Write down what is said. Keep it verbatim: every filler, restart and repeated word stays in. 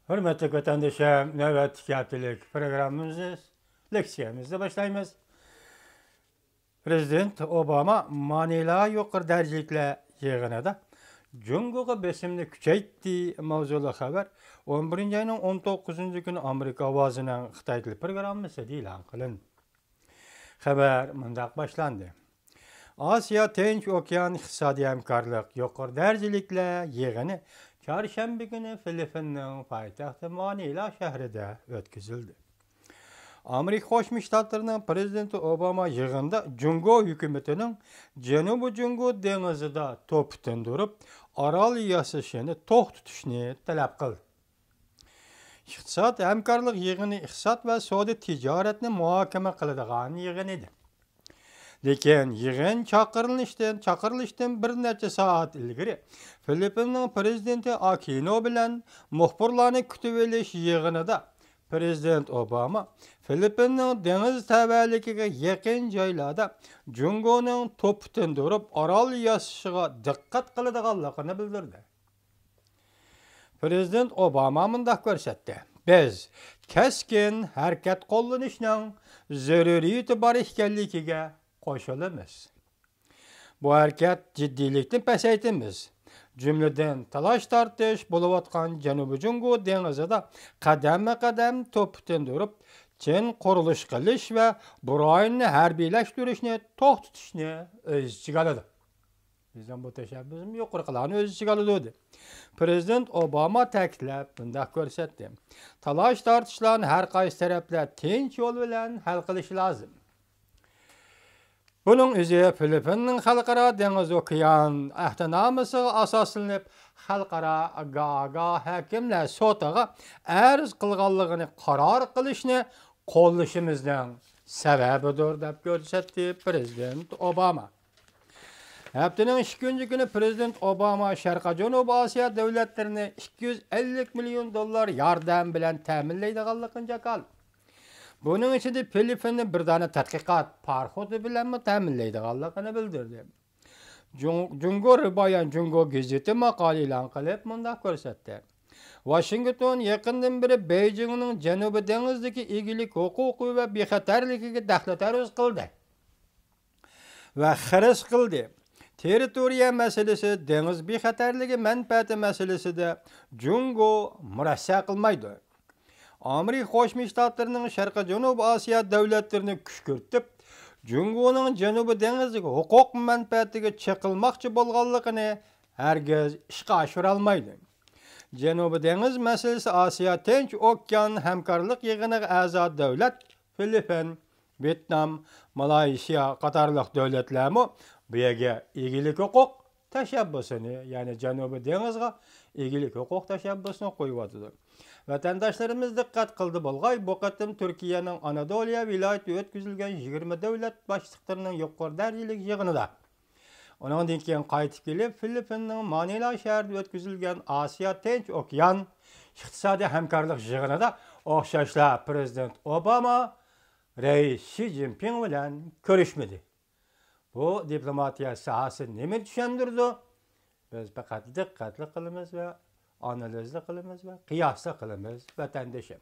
ھۆرمەتلىك ۋەتەندىشىم، نۆۋەتتىكى ھەپتىلىك پروگراممىمىزنى، لېكسىيەمىزنى باشلايمىز. پىرېزىدېنت ئوباما مانىلا يۇقىرى دەرىجىلىكلەر يىغىنىدا جۇڭگوغا بېسىمنى كۈچەيتتى ماۋزۇلۇق خەۋەر ئون بىرىنچى ئاينىڭ ئون توققۇزىنچى كۈنى ئامېرىكا ئاۋازىنىڭ خىتاي تىلى پروگراممىسىدا ئېلان قىلىندى. خەۋەر مۇنداق باشلاندى. ئاسىيا تىنچ ئوكيان ئىقتىسادىي ھەمكارلىق يۇقىرى دەرىجىلىكلەر يىغىنى چارشەنبە كۈنى فىلىپپىننىڭ پايتەختى مانىلا شەھىرىدە ئۆتكۈزۈلدى. ئامېرىكا قوشما شتاتلىرىنىڭ پىرېزىدېنتى ئوباما يىغىندا جۇڭگو ھۆكۈمىتىنىڭ جەنۇبىي جۇڭگو دېڭىزىدا توپا تىندۇرۇپ، ئارال ياسىشىنى توختىتىشنى تەلەپ قىلدى. ئىقتىساد ھەمكارلىق يىغىنى ئىقتىساد ۋە سودا تىجارەتنى مۇھاكىمە قىلىدىغان يىغىن ئىدى. لېكىن يىغىن چاقىرىلىشتىن، چاقىرىلىشتىن بىر نەچچە سائەت ئىلگىرى فىلىپپىننىڭ پىرېزىدېنتى ئاكىنو بىلەن مۇخبىرلارنى كۈتۈۋېلىش يىغىنىدا پىرېزىدېنت ئوباما فىلىپپىننىڭ دېڭىز تەۋەلىكىگە يېقىن جايلاردا جۇڭگونىڭ توپا تىندۇرۇپ ئارال ياسىشىغا دىققەت قىلىدىغانلىقىنى بىلدۈردى. پىرېزىدېنت ئوباما مۇنداق كۆرسەتتى: بىز كەسكىن ھەرىكەت قوللىنىشنىڭ زۆرۈرىيىتى بار ئىكەنلىكىگە قوشۇلىمىز. بۇ ھەرىكەت جىددىيلىكنى پەسەيتىمىز. جۈملىدىن، تالاش-تارتىش بولۇۋاتقان جەنۇبىي جۇڭگو دېڭىزىدا قەدەممۇ قەدەم توپا تىندۇرۇپ، چىڭ قۇرۇلۇش قىلىش ۋە بۇ رايوننى ھەربىيلەشتۈرۈشنى توختىتىشنى ئۆز ئىچىگە ئالىدۇ. بىزنىڭ بۇ تەشەببۇسىمىز يۇقىرىقىلارنى ئۆز ئىچىگە ئالىدۇ، دېدى. پىرېزىدېنت ئوباما تەكىتلەپ مۇنداق كۆرسەتتى: تالاش-تارتىشلارنى ھەر قايسى تەرەپلەر تىنچ يول بىلەن ھەل قىلىشى لازىم. بۇنىڭ ئۆزى فىلىپپىننىڭ خەلقئارا دېڭىز ئوكيان ئەھدىنامىسىغا ئاساسلىنىپ، خەلقئارا گاگا ھاكىملەر سوتىغا ئەرز قىلغانلىقىنى قارار قىلىشنى قوللىشىمىزنىڭ سەۋەبىدۇر، دەپ كۆرسەتتى پىرېزىدېنت ئوباما. ھەپتىنىڭ ئىككىنچى كۈنى پىرېزىدېنت ئوباما شەرقىي جەنۇبىي ئاسىيا دۆلەتلىرىنى ئىككى يۈز ئەللىك مىليون دوللار ياردەم بىلەن تەمىنلەيدىغانلىقىنى جاكارلىدى. بۇنىڭ ئىچىدە فىلىپپىننى بىر دانە تەتقىقات پاراخوتى بىلەنمۇ تەمىنلەيدىغانلىقىنى بىلدۈردى. جۇڭ-، جۇڭگو رىبايان جۇڭگو گېزىتى ماقالە ئېلان قىلىپ مۇنداق كۆرسەتتى: ۋاشىنگتون يېقىندىن بېرى بېيجىڭنىڭ جەنۇبىي دېڭىزدىكى ئىگىلىك ھوقۇقى ۋە بىخەتەرلىكىگە دەخلى تەرۇز قىلدى ۋە خىرىس قىلدى. تېررىتورىيە مەسىلىسى، دېڭىز بىخەتەرلىكى مەنپەئەتى مەسىلىسىدە جۇڭگو مۇرەسسە قىلمايدۇ. ئامېرىكا قوشما شتاتلىرىنىڭ شەرقىي جەنۇبىي ئاسىيا دۆلەتلىرىنى كۈشكۈرتۈپ، جۇڭگونىڭ جەنۇبىي دېڭىزدىكى ھوقۇق مەنپەئەتىگە چېقىلماقچى بولغانلىقىنى ھەرگىز ئىشقا ئاشۇرالمايدۇ. جەنۇبىي دېڭىز مەسىلىسى ئاسىيا تىنچ ئوكيان ھەمكارلىق يىغىنىغا ئەزا دۆلەت فىلىپپىن، ۋيېتنام، مالايشىيا قاتارلىق دۆلەتلەرمۇ بۇ يەرگە ئىگىلىك ھوقۇق تەشەببۇسىنى، يەنى جەنۇبىي دېڭىزغا ئىگىلىك ھوقۇق تەشەببۇسىنى قويۇۋاتىدۇ. ۋەتەنداشلىرىمىز دىققەت قىلدى بولغاي، بۇ قېتىم تۈركىيەنىڭ ئانادولىيا ۋىلايىتىدە ئۆتكۈزۈلگەن يىگىرمە دۆلەت باشلىقلىرىنىڭ يۇقىرى دەرىجىلىك يىغىنىدا، ئۇنىڭدىن كېيىن قايتىپ كېلىپ، فىلىپپىننىڭ مانىلا شەھىرىدە ئۆتكۈزۈلگەن ئاسىيا تىنچ ئوكيان ئىقتىسادىي ھەمكارلىق يىغىنىدا ئوخشاشلا پىرېزىدېنت ئوباما رەئىس شى جىنپىڭ بىلەن كۆرۈشمىدى. بۇ دىپلوماتىيە ساھەسى نېمىنى چۈشەندۈرىدۇ؟ بىز پەقەت دىققەتلىك قىلىمىز ۋە ئانالىزلىق قىلىمىز ۋە قىياسلىق قىلىمىز، ۋەتەندىشىم.